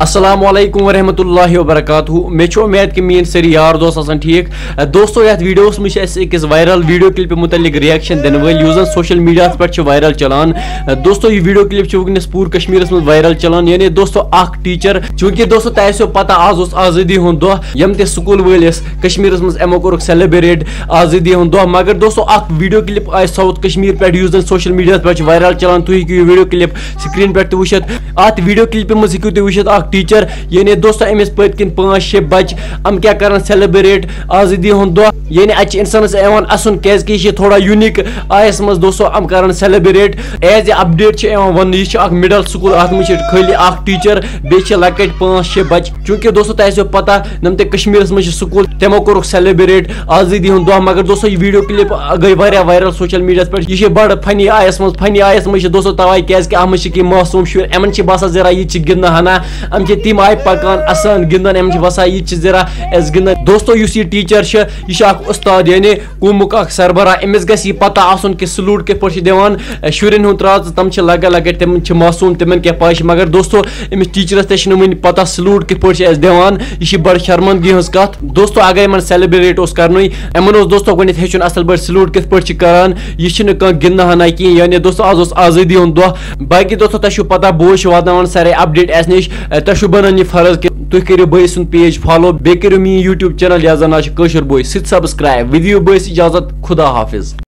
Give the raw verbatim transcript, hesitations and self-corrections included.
السلام علیکم ورحمۃ اللہ وبرکاتہ۔ مےٚ چھُ اُمید کہِ میٲنۍ سٲری یار دوس آسن ٹھیٖک۔ دوستو، یتھ ویڈیوس منٛز چھِ اَسہِ أکِس وائرل ویڈیو کلپہِ متعلق ریاکشن دِنہٕ وٲلۍ، یُس زن سوشل میڈیاہس پٮ۪ٹھ چھِ وائرل چلان۔ دوستو، یہِ ویڈیو کلپ چھِ وٕنکیٚنس پوٗرٕ کشمیرس منٛز وائرل چلان، یعنی دوستو، اکھ ٹیچر، چوٗنکہِ دوستو، تۄہہِ آسیو پتہ، آز اوس آزٲدی ہُنٛد دۄہ، یِم تہِ سکول وٲلۍ ٲسۍ کشمیرس منٛز، یِمو کوٚرُکھ سیلیبریٹ آزٲدی ہُنٛد دۄہ۔ مگر دوستو، اکھ ویڈیو کلپ آیہِ ساؤتھ کشمیر پٮ۪ٹھ، یُس زن سوشل میڈیاہس پٮ۪ٹھ چھِ وائرل چلان، تُہۍ ہیٚکِو یہِ ویڈیو کلپ سکرین پٮ۪ٹھ تہِ وٕچھِتھ۔ اتھ ویڈیو کلپہِ منٛز ہیٚکِو تُہۍ وٕچھِتھ اکھ ٹیچر، یعنی دوستو، أمِس پٔتۍ کِنۍ پانٛژھ شےٚ بچہِ، یِم کیٛاہ کران سیلیبریٹ آزٲدی ہُنٛد دۄہ۔ یعنی اتہِ چھِ انسانس یِوان اسُن، کیازِ کہِ یہِ چھِ تھوڑا یونیک آیس منٛز، دوستو، یِم کران سیلیبریٹ۔ ایز اے اپڈیٹ چھِ یِوان وننہٕ، یہِ چھُ اکھ مڈل سکول، اتھ منٛز چھِ خٲلی اکھ ٹیچر، بیٚیہِ چھِ لۄکٕٹۍ پانٛژھ شےٚ بچہِ۔ چوٗنکہِ دوستو، تۄہہِ آسیو پتہ، یِم تہِ کشمیرس منٛز چھِ سکول، تِمو کوٚرُکھ سیلیبریٹ آزٲدی ہُنٛد دۄہ۔ مگر دوستو، یہِ ویڈیو کلپ گٔے واریاہ وائرل سوشل میڈیاہس پٮ۪ٹھ۔ یہِ چھِ بڑٕ فنی آیس منٛز، فنی آیس منٛز چھِ دوستو توے، کیازِ کہِ اتھ منٛز چھِ کینٛہہ معصوم شُرۍ، یِمن چھِ باسان زِ یہِ چھِ گِنٛدنہٕ ہنا، یِم چھِ تِم آیہِ پکان اسان گِنٛدان، یِمن چھِ باسان یہِ چھِ زِ أسۍ گِنٛدان۔ دوستو، یُس یہِ ٹیچر چھِ، یہِ چھِ اکھ استاد، یعنی قومُک اکھ سربراہ، أمِس گژھِ یہِ پتہ آسُن کہِ سلوٹ کِتھ پٲٹھۍ چھِ دِوان۔ شُرٮ۪ن ہُنٛد ترٛاو ژٕ، تِم چھِ لۄکٕٹۍ لۄکٕٹۍ، تِم چھِ معصوم، تِمن کیٛاہ پَے چھِ۔ مگر دوستو، أمِس ٹیچرس تہِ چھِنہٕ وٕنہِ پتہ سلوٹ کِتھ پٲٹھۍ چھِ اَسہِ دِوان۔ یہِ چھِ بڑٕ شرمندگی ہٕنٛز کتھ۔ دوستو، اگر یِمن سیلیبریٹ اوس کرنُے، یِمن اوس دوستو گۄڈٕنٮ۪تھ ہیٚچھُن اصل پٲٹھۍ سلوٹ کِتھ پٲٹھۍ چھِ کران۔ یہِ چھِنہٕ کانٛہہ گِنٛدنہٕ ہنا کِہیٖنۍ۔ یعنی دوستو، آز اوس آزٲدی ہُنٛد دۄہ۔ باقی دوستو، تۄہہِ چھُو پتہ، بہٕ اوسُس واتناوان سارے اپڈیٹ اَسہِ نِش۔ تۄہہِ چھُو بنان یہِ فرض کہِ تُہۍ کٔرِو بٲیِس سُنٛد پیج فالو، بیٚیہِ کٔرِو میٛٲنۍ یوٗٹیوب چینل یتھ زن ناو چھُ کٲشُر بوے، سُہ تہِ سبسکرایب۔ وۄنۍ دِیِو بٲیِس اجازت، خدا حافظ۔